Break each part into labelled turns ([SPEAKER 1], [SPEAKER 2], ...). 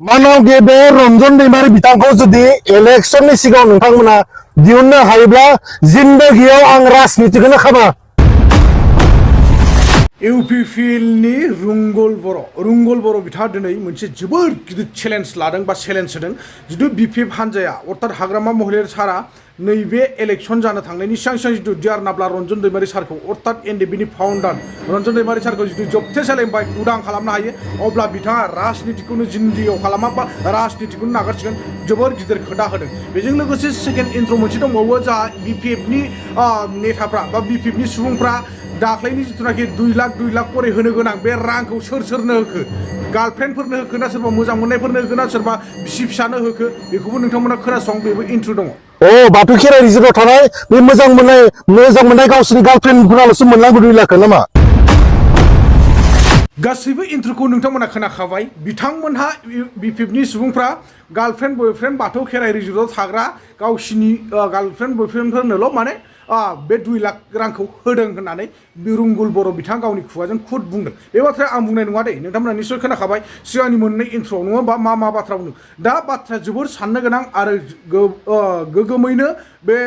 [SPEAKER 1] मानव गेबे रंजन दैमारि बिथांखौ जुदि इलेक्शननि सिगाङाव नोंथांमोना दिहुननो हायोब्ला जिन्दगियाव आं राजनितिखौनो खामा।
[SPEAKER 2] UPPL नि रुंगल बर' बिथाङा दिनै मोनसे जोबोद गिदिर चेलेन्ज लादों बा चेलेन्ज होदों। जितु BPF हानजाया अर्थात हाग्रामा महिलारि सारा नैबे इलेक्शन जानो थांनायनि सिगां जितु डिआर नाब्ला रन्जन दैमारि सारखौ अर्थात NDFB नि फाउन्डार रन्जन दैमारि सारखौ जितु जोबथेसालिनिफ्राय उदां खालामनो हायो अब्ला बिथाङा राजनितिखौनो जिन्दगियाव खालामा बा राजनितिखौनो नागारसिगोन जोबोर गिदिर खोथा होदों। बेजों लोगोसे सेकेन्ड इन्ट्र' मोनसे दंबावो जा BPF नि नेताफ्रा बा BPF नि सुबुंफ्रा दाख्लैनि जिथुनाखि 2 लाख करि होनो गोनां बे रांखौ सोरनो होखो गार्लफ्रेन्डफोरनो होखो ना सोरबा मोजां मोननायफोरनो होखो ना सोरबा बिसि फिसानो होखो बेखौबो नोंथांमोना खोनासं बेबो इन्ट्र' दङ।
[SPEAKER 1] बाथौ खेराइ रिजर्टआव थानाय बे मोजां मोननाय गावसोरनि गार्लफ्रेन्डफोराल'सो मोननांगौ 2 लाखखौ नामा?
[SPEAKER 2] गासैबो इन्ट्र'खौ नोंथांमोना खोनाखाबाय। बिथांमोनहा BPF नि सुबुंफ्रा गार्लफ्रेन्ड बयफ्रेन्ड बाथौ खेराइ रिजर्टआव थाग्रा गावसिनि गार्लफ्रेन्ड बयफ्रेन्डफोरनोल' माने बे 2 लाख रांखौ होदों होननानै रुंगल बर' बिथाङा गावनि खुगाजों खुद बुंदों। बे बाथ्राया आं बुंनाय नङा दे, नोंथांमोना निश्चय खोनाखाबाय सिगांनि मोननै इन्ट्र'आव नङा होमबा मा बाथ्रा बुंदों। दा बाथ्राया जोबोर साननो गोनां आरो गोगोमैनो बे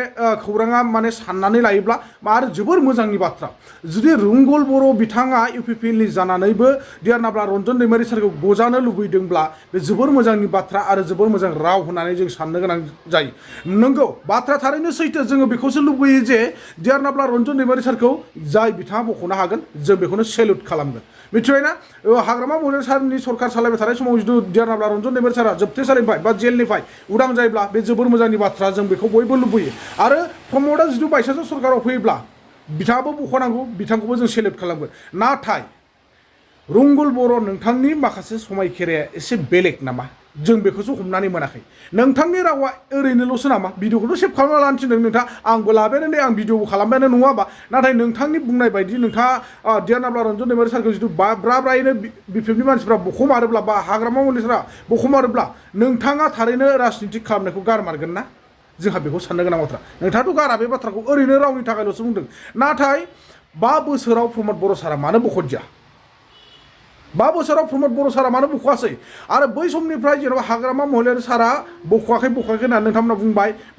[SPEAKER 2] खौराङा माने साननानै लायोब्ला आरो जोबोर मोजांनि बाथ्रा। जुदि रुंगल बर' बिथाङा UPPL नि जानानैबो डिआर नाब्ला रन्जन दैमारि सारखौ गजानो लुबैदोंब्ला बे जोबोर मोजांनि बाथ्रा आरो जोबोर मोजां राव होननानै जों साननो गोनां जायो। नंगौ बाथ्रा थारैनो सैथो, जोङो बेखौसो लुबैयो जे डिआर नाब्ला रन्जन दैमारि सारखौ जाय बिथाङा बख'नो हागोन जों बेखौनो सेलुट खालामगोन। मिथिबायना? हाग्रामा महिलारि सारनि सरकार सालायबाय थानाय समाव जितु डिआर नाब्ला रन्जन दैमारि सारा जोबथेसालिनिफ्राय बा जेलनिफ्राय उदां जायोब्ला बे जोबोर मोजांनि बाथ्रा, जों बेखौ बयबो लुबैयो। आरो प्रमदआ जितु बायसान्स सरकाराव फैयोब्ला बिथाङाबो बख'नांगौ, बिथांखौबो जों सेलुट खालामगोन। नाथाय रुंगल बर' नोंथांनि माखासे समायखेराया एसे बेलेग नामा? जों बेखौसो हमनानै मोनाखै। नोंथांनि रावा ओरैनोल'सो नामा? भिडिअखौथ' सेभ खालामना लानो थिनदों नोंथाङा, आंबो लाबायानो दे, आं भिडिअबो खालामबायानो नङा होमबा? नाथाय नोंथांनि बुंनाय बायदि नोंथाङा डिआर नाब्ला रन्जन दैमारि सारखौ जितु ब्रायैनो BPF नि मानसिफ्रा बख'मारोब्ला बा हाग्रामा महिलारिफ्रा बख'मारोब्ला नोंथाङा थारैनो राजनिति खालामनायखौ गारमारगोन ना? जोंहा बेखौ साननो गोनां बाथ्रा। नोंथाङाथ' गारा बे बाथ्राखौ, ओरैनो रावनि थाखायल'सो बुंदों। नाथाय 5 बोसोराव प्रमद बर' सारा मानो बख'दिया? 5 बोसोराव प्रमद बर' सारा मानो बख'आसै? आरो बै समनिफ्राय जेनेबा हाग्रामा महिलारि सारा बख'आखै होननानै नोंथांमोना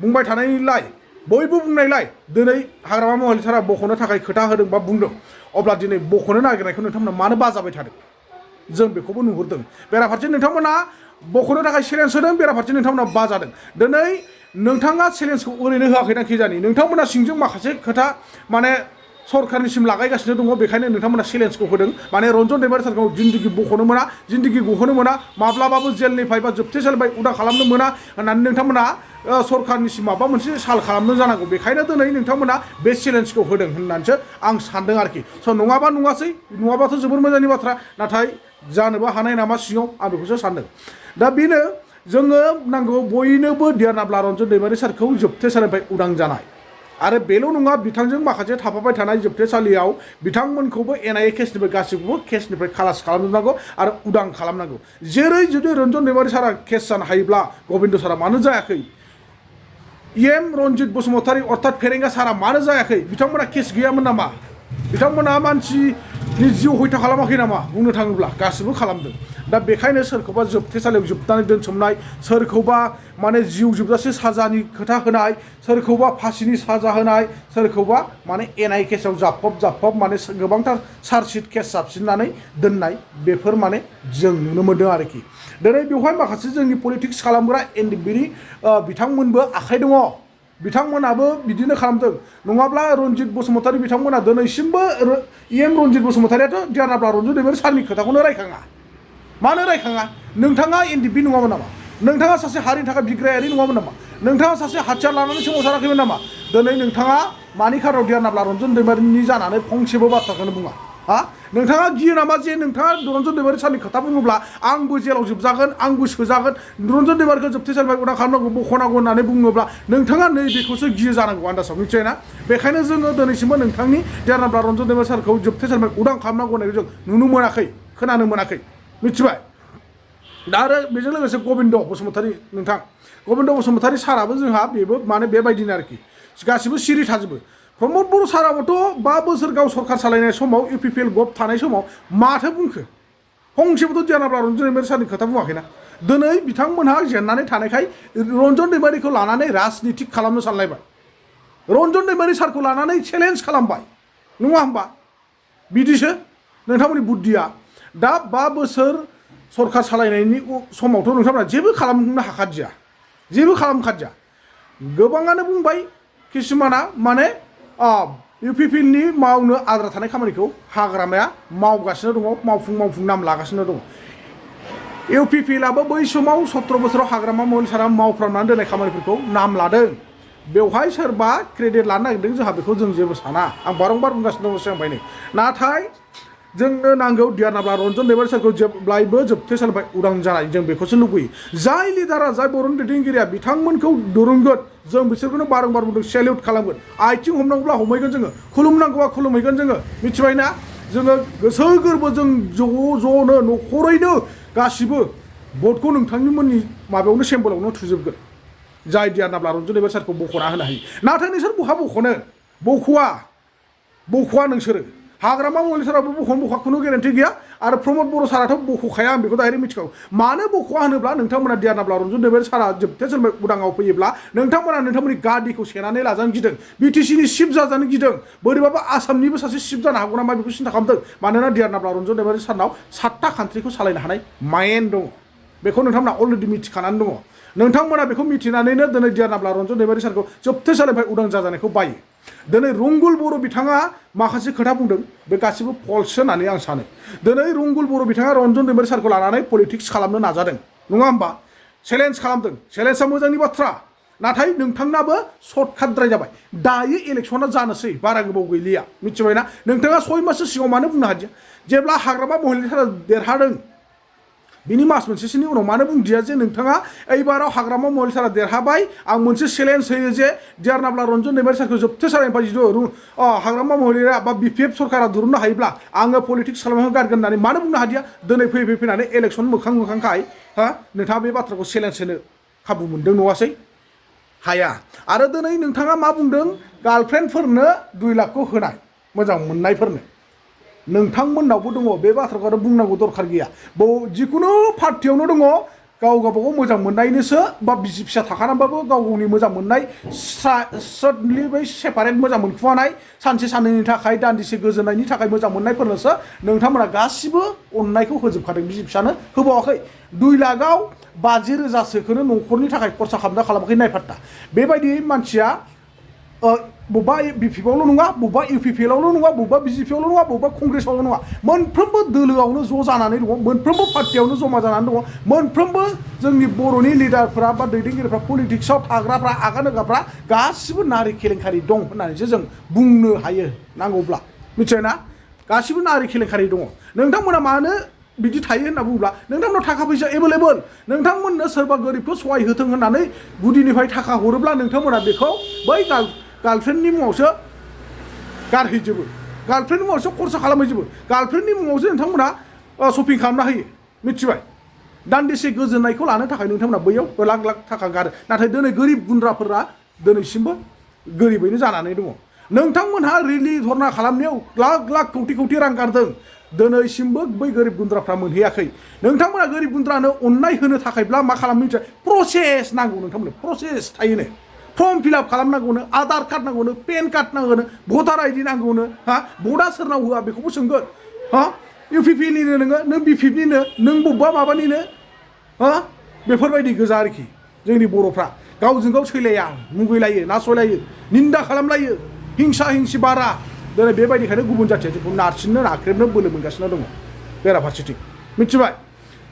[SPEAKER 2] बुंबाय थानायलाय बयबो बुंनायलाय दिनै हाग्रामा महिलारि सारा बख'नो थाखाय खोथा होदों बा बुंदों। अब्ला दिनै बख'नो नागिरनायखौ नोंथांमोना मानो बाजाबाय थादों? जों बेखौबो नुहुरदों। बेराफारसे नोंथांमोना बख'नो थाखाय चेलेन्ज होदों, बेराफारसे नोंथांमोना बाजादों। दिनै नोंथाङा चेलेन्जखौ ओरैनो होआखैदां खिजानि, नोंथांमोना सिंजों माखासे खोथा माने सरकारनिसिम लागायगासिनो दङ, बेखायनो नोंथांमोना चेलेन्जखौ होदों। माने रन्जन दैमारि सारखौ जिन्दगि बख'नो मोना, जिन्दगि गहोनो मोना, माब्लाबाबो जेलनिफ्राय बा जोबथेसालिनिफ्राय उदां खालामनो मोना होननानै नोंथांमोना सरकारनिसिम माबा मोनसे साल खालामनो जानांगौ। बेखायनो दिनै नोंथांमोना बे चेलेन्जखौ होदों होननानैसो आं सानदों आरोखि। नङाबा नङासै, नङाबाथ' जोबोर मोजांनि बाथ्रा, नाथाय जानोबो हानाय नामा सिङाव, आं बेखौसो सानदों। दा बेनो जोङो नांगौ बयनोबो डिआर नाब्ला रन्जन दैमारि सारखौ जोबथेसालिनिफ्राय उदां जानाय। आरो बेल' नङा, बिथांजों माखासे थाफाबाय थानाय जोबथेसालियाव बिथांमोनखौबो NIA केसनिफ्राय गासैखौबो केसनिफ्राय खालास खालामजोबनांगौ आरो उदां खालामनांगौ। जेरै जुदि रन्जन दैमारि सारा केस जानो हायोब्ला गबिन्द सारा मानो जायाखै? रन्जित बसुमतारी अर्थात फेरेंगा सारा मानो जायाखै? बिथांमोना केस गैयामोन नामा? बिथांमोना मानसिनि जिउ हयथा खालामाखै नामा? बुंनो थाङोब्ला गासिबो खालामदों। दा बेखायनो सोरखौबा जोबथेसालियाव जोबनानै दोनसोमनाय, सोरखौबा माने जिउ जोबजासे साजानि खोथा होनाय, सोरखौबा फासिनि साजा होनाय, सोरखौबा माने NIA केसाव जाबफब माने गोबांथार चार्जसिट केस जाबसिननानै दोननाय, बेफोर माने जों नुनो मोनदों आरोखि। दिनै बेवहाय माखासे जोंनि पलिटिक्स खालामग्रा NDFB नि बिथांमोनबो आखाइ दङ। बिथांमोनाबो बिदिनो खालामदों। नङाब्ला रन्जित बसुमतारी बिथांमोना दिनैसिमबो रन्जित बसुमतारीयाथ' डिआर नाब्ला रन्जन दैमारि सारनि खोथाखौनो रायखाङा। मानो रायखाङा? नोंथाङा NDFB नङामोन नामा? नोंथाङा सासे हारिनि थाखाय बिग्रायारि नङामोन नामा? नोंथाङा सासे हाथियार लानानै सोमावसाराखैमोन नामा? दिनै नोंथाङा मानि खाराव डिआर नाब्ला रन्जन दैमारिनि जानानै फंसेबो बाथ्राखौनो बुङा? नोंथाङा गियो नामा जे नोंथाङा रन्जन दैमारि सारनि खोथा बुङोब्ला आंबो जेलाव जोबजागोन, आंबो सोजागोन, रन्जन दैमारिखौ जोबथेसालिनिफ्राय उदां खालामनांगौ, बख'नांगौ होननानै बुङोब्ला नोंथाङा नैबेखौसो गियो जानांगौ आन्दासाव, मिथिबायना? बेखायनो जोङो दिनैसिमबो नोंथांनि डिआर नाब्ला रन्जन दैमारि सारखौ जोबथेसालिनिफ्राय उदां खालामनांगौ होननायखौ जों नुनो मोनाखै, खोनानो मोनाखै, मिथिबाय? दा आरो बेजों लोगोसे गबिन्द बसुमतारी गबिन्द बसुमतारी साराबो जोंहा बेबो माने बेबायदिनो आरोखि, गासिबो सिरि थाजोबो। प्रमद बर' साराबोथ' 5 बोसोर गाव सरकार सालायनाय समाव UPPL गभ थानाय समाव माथो बुंखो? फंसेबोथ' डिआर नाब्ला रन्जन दैमारि सारनि खोथा बुङाखैना? दिनै बिथांमोनहा जेननानै थानायखाय रन्जन दैमारिखौ लानानै राजनितिक खालामनो सानलायबाय रन्जन दैमारि सारखौ लानानै चेलेन्ज खालामबाय नङा होमबा बिदिसो नोंथांमोननि बुद्धिया दा 5 बोसोर सरकार सालायनायनि समावथ' नोंथांमोना जेबो खालामनो हाखादिया जेबो खालामखादिया गोबाङानो बुंबाय किसुमाना माने UPPL नि मावनो आद्रा थानाय खामानिखौ हाग्रामाया मावगासिनो दङ मावफुं नाम लागासिनो दङ UPPL आबो बै समाव 17 बोसोराव हाग्रामा महल सारा मावफ्रामनानै दोननाय खामानिफोरखौ नाम लादों बेवहाय सोरबा क्रेडिट लानो नागिरदों जोंहा बेखौ जों जेबो साना आं बारंबार बुंगासिनो दङ सिगांनिफ्रायनो नाथाय जोंनो नांगौ देरनाब्ला रन्जन दैमारि सारखौ जेब्लायबो जोबथेसालिनिफ्राय उदां जानाय जों बेखौसो लुबैयो जाय लिडारा जाय बर'नि दैदेनगिरिया बिथांमोनखौ दुरुनगोन जों बिसोरखौनो बारंबार बुंदों सेलिउट खालामगोन आथिं हमनांगौब्ला हमहैगोन जोङो खुलुमनांगौबा खुलुमहैगोन जोङो मिथिबायना जोङो गोसो गोरबो जों ज'नो न'खरैनो गासिबो भटखौ नोंथांमोननि माबायावनो सेम्बोलावनो थुजोबगोन जाय देरनाब्ला रन्जन दैमारि सारखौ बख'ना होनो हायो नाथाय नोंसोर बहा बख'वा नोंसोरो हाग्रामा महल साराबो बख'नो गेरेन्टि गैया आरो प्रमद बर' साराथ' बख'खाया आं बेखौ डाइरेक्ट मिथिखागौ मानो बख'वा होनोब्ला नोंथांमोना देरनाब्ला रन्जन दैमारि सारा जोबथेसालिनिफ्राय उदाङाव फैयोब्ला नोंथांमोननि गादिखौ सेनानै लाजानो गिदों BTC नि चिफ जाजानो गिदों बोरैबाबा आसामनिबो सासे चिफ जानो हागौ नामा बेखौ सिन्था खालामदों मानोना देरनाब्ला रन्जन दैमारि सारनाव 7टा कान्ट्रिखौ सालायनो हानाय माइन्ड दङ बेखौ नोंथांमोना अलरेडि मिथिखानानै दङ नोंथांमोना बेखौ मिथिनानैनो दिनै देरनाब्ला रन्जन दैमारि सारखौ जोबथेसालिनिफ्राय उदां जाजानायखौ बायो दिनै रुंगुल बर' बिथाङा माखासे खोथा बुंदों बे गासिबो फल्स होननानै आं सानो दिनै रुंगुल बर' बिथाङा रन्जन दैमारि सारखौ लानानै पलिटिक्स खालामनो नाजादों नङा होमबा चेलेन्ज खालामदों चेलेन्जआ मोजांनि बाथ्रा नाथाय नोंथांनाबो सर्टकाटद्राय जाबाय दायो इलेक्सना जानोसै बारा गोबाव गैलिया मिथिबायना नोंथाङा 6 माससो सिगाङाव मानो बुंनो हादिया जेब्ला हाग्रामा महलनि सारा देरहादों बिनि मास मोनसेसोनि उनाव मानो बुंदिया जे नोंथाङा एबाराव हाग्रामा महल सारा देरहाबाय आं मोनसे चेलेन्ज होयो जे देरनाब्ला रन्जन दैमारि सारखौ जोबथेसालिनिफ्राय जिथु हाग्रामा महलआ बा BPF सरकारा दुरुननो हायोब्ला आङो पलिटिक्स खालामनो गारगोन होननानै मानो बुंनो हादिया दिनै फैनानै इलेक्सन मोखांखाय नोंथाङा बे बाथ्राखौ चेलेन्ज होनो खाबु मोनदों नङासै हाया आरो दिनै नोंथाङा मा बुंदों गार्लफ्रेन्डफोरनो 2 लाखखौ होनाय मोजां मोननायफोरनो नोंथांमोननावबो दङ बे बाथ्राखौ आरो बुंनांगौ दरखार गैया जिखुनु पार्टियावनो दङ गावगाबागाव मोजां मोननायनोसो बा बिसि फिसा थाखानाबाबो गावनि मोजां मोननाय सार्टनलि बै सेपारेट मोजां मोनखुमानाय सानसे साननैनि थाखाय दान्दिसे गोजोननायनि थाखाय मोजां मोननायफोरनोसो नोंथांमोना गासिबो अननायखौ होजोबखादों बिसि फिसानो होबावाखै 2 लाखआव 50,000सोखौनो न'खरनि थाखाय खरसा खालामाखै नायफाट्टा बेबायदि मानसिया बबेबा BPFआवल' नङा बबेबा UPPLआवल' नङा बबेबा BJPआवल' नङा बबेबा कंग्रेसआवल' नङा मोनफ्रोमबो दोलोआवनो ज' जानानै दङ मोनफ्रोमबो पार्टियावनो जमा जानानै दङ मोनफ्रोमबो जोंनि बर'नि लिडारफोरा बा दैदेनगिरिफ्रा पलिटिक्सआव थाग्राफ्रा आगान होग्राफ्रा गासिबो नारि केलेंकारि दं होननानैसो जों बुंनो हायो नांगौब्ला मिथिबायना गासिबो नारि केलेंकारि दङ नोंथांमोना मानो बिदि थायो होनना बुङोब्ला नोंथांनाव थाखा फैसा एभेलेबल नोंथांमोननो सोरबा गोरिबखौ सहाय होथों होननानै गुदिनिफ्राय थाखा हरोब्ला नोंथांमोना बेखौ बै गार्लफ्रेन्डनि मुङावसो गारहैजोबो गार्लफ्रेन्डनि मुङावसो खरसा खालामहैजोबो गार्लफ्रेन्डनि मुङावसो नोंथांमोना शपिं खालामना होयो मिथिबाय दान्दिसे गोजोननायखौ लानो थाखाय नोंथांमोना बैयाव लाख लाख थाखा गारो नाथाय दिनै गोरिब गुन्द्राफोरा दिनैसिमबो गोरिबैनो जानानै दङ नोंथांमोनहा रिलि धरना खालामनायाव लाख लाख कौटि रां गारदों दिनैसिमबो बै गोरिब गुन्द्राफ्रा मोनहैयाखै नोंथांमोना गोरिब गुन्द्रानो अननाय होनो थाखायब्ला मा खालामनो मिथिया प्रसेस नांगौ नोंथांमोननो प्रसेस थायोनो फर्म फिलआप खालामनांगौनो आधार कार्ड नांगौनो पेन कार्ड नांगौनो भटार ID नांगौनो भटआ सोरनाव होआ बेखौबो सोंगोन UPPLनिनो नों BPFनिनो नों बबेबा माबानिनो बेफोरबायदि गोजा आरोखि जोंनि बर'फ्रा गावजों गाव सैलाया मुगैलायो नासयलायो निन्दा खालामलायो हिंसा हिंसि बारा दिनै बेबायदिखायनो गुबुन जाथिया जोंखौ नारसिननो नाख्रेबनो बोलो मोनगासिनो दङ बेराफारसेथिं मिथिबाय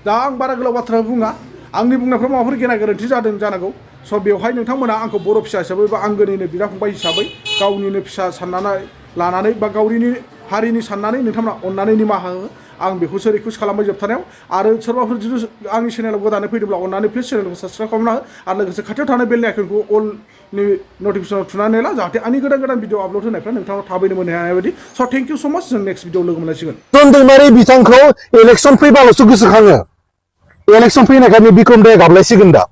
[SPEAKER 2] दा आं बारा गोलाव बाथ्रा बुङा आंनि बुंनायफ्राव माबाफोर गेना गोरोन्थि जादों जानांगौ स' बेवहाय नोंथांमोना आंखौ बर' फिसा हिसाबै बा आंगोनिनो बिदा फंबाय हिसाबै गावनिनो फिसा साननानै लानानै बा गावनि हारिनि साननानै नोंथांमोना अननानै निमाहा हो आं बेखौसो रिकुवेस्ट खालामबाय जोबथारनायाव आरो सोरबाफोर जुदि आंनि चेनेलाव गोदानै फैदोंब्ला अननानै प्लिज चेनेलखौ साबस्क्राइब खालामना हो आरो लोगोसे खाथियाव थानाय बेलनि आइकनखौ अलनि नटिफिकेसनाव थुनानै ला जाहाथे आंनि गोदान भिडिअ आपल'ड होनायफ्रा नोंथांनाव थाबैनो मोननो हानाय बायदि स' थेंक इउ स' माच जों नेक्स्ट भिडिअ लोगो मोनलायसिगोन
[SPEAKER 1] रन्जन दैमारि बिथांखौ इलेक्सन फैबाल'सो गोसोखाङो इलेक्सन फैनायखायनो बिक्रमदाया गाबलायसिगोन दा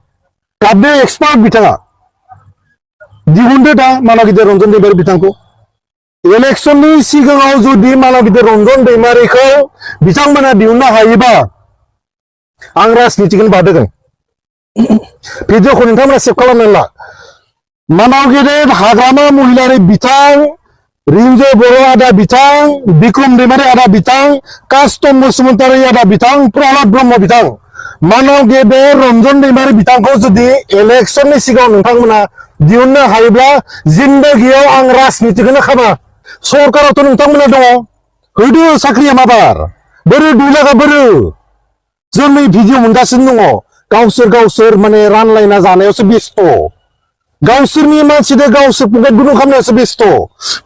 [SPEAKER 1] गाबनो एक्सपार्ट बिथाङा दिहुनदो दा माला गिदिर रन्जन दैमारि बिथांखौ इलेक्सननि सिगाङाव जुदि माला गिदिर रन्जन दैमारिखौ बिथांमोना दिहुननो हायोबा आं राजनितिखौनो बादों भिडिअखौ नोंथांमोना सेभ खालामनानै ला मानाव गेदेर हाग्रामा महिलारि बिथां रिंजो बर' आदा बिथां बिक्रम दैमारि आदा बिथां कास्टम बसुमतारी आदा बिथां प्रहलाद ब्रह्म बिथां मानाव गेदेर रन्जन दैमारि बिथांखौ जुदि इलेक्शननि सिगाङाव नोंथांमोना दिहुननो हायोब्ला जिन्दगियाव आं राजनितिखौनो खामा सरकारावथ' नोंथांमोना दङ होदो साख्रिया माबार बोरो 2 लाखा बोरो जों नै भिडिअ मोनगासिनो दङ गावसोर माने रानलायना जानायावसो बेस्थ गावसोरनि मानसिदो गावसोर पकेट गुदुं खालामनायावसो बेस्थ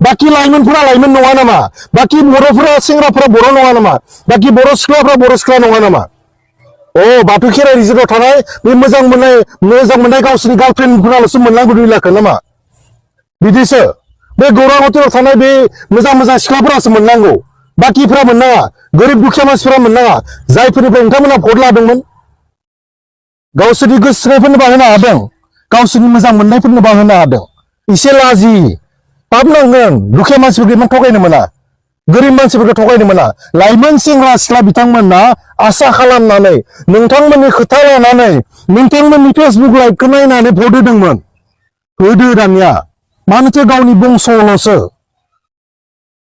[SPEAKER 1] बाखि लाइमोनफोरा लाइमोन नङा नामा बाखि बर'फोरा सेंग्राफोरा बर' नङा नामा बाखि बर' सिख्लाफोरा बर' सिख्ला नङा नामा अ बाथौ खेराइ रिजर्टआव थानाय बे मोजां मोननाय गावसोरनि गार्लफ्रेन्डफोराल'सो मोननांगौ 2 लाखखौ नामा बिदिसो बे गौरां हटेलाव थानाय बे मोजां सिख्लाफोरासो मोननांगौ बाखिफ्रा मोननाङा गोरिब दुखिया मानसिफोरा मोननाङा जायफोरनिफ्राय नोंथांमोना भट लादोंमोन गावसोरनि गोसोफोरनो बाहोनो हादों गावसोरनि मोजां मोननायफोरनो बाहोनो हादों एसे लाजि पाप नांगोन दुखिया मानसिफोरखौ इमान थगायनो मोना गोरिब मानसिफोरखौ थगायनो मोना लाइमोन सेंग्रा सिख्ला बिथांमोना आसा खालामनानै नोंथांमोननि खोथा लानानै नोंथांमोननि फेसबुक लाइभखौ नायनानै भट होदोंमोन होदो दानिया मानोथो गावनि बंस'ल'सो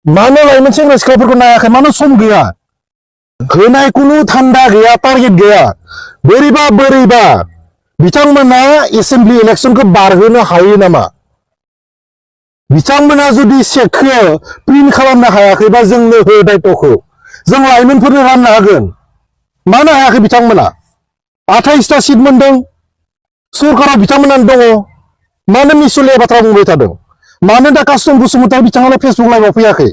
[SPEAKER 1] मानो लाइमोन सेंग्रा सिख्लाफोरखौ नायाखै मानो सम गैया होनाय कुनु थान्दा गैया टारगेट गैया बोरैबा बिथांमोना एसेम्बलि इलेक्शनखौ बारहोनो हायो नामा बिथांमोना जुदि चेकखौ प्रिन्ट खालामनो हायाखैबा जोंनो हो दायित्वखौ जों लाइमोनफोरनो राननो हागोन मानो हायाखै बिथांमोना 28टा सिट मोनदों सरकाराव बिथांमोनानो दङ मानो मिसलिया बाथ्रा बुंबाय थादों मानो दा कास्टम बसुमतारी बिथाङालाय फेसबुक लाइभआव फैयाखै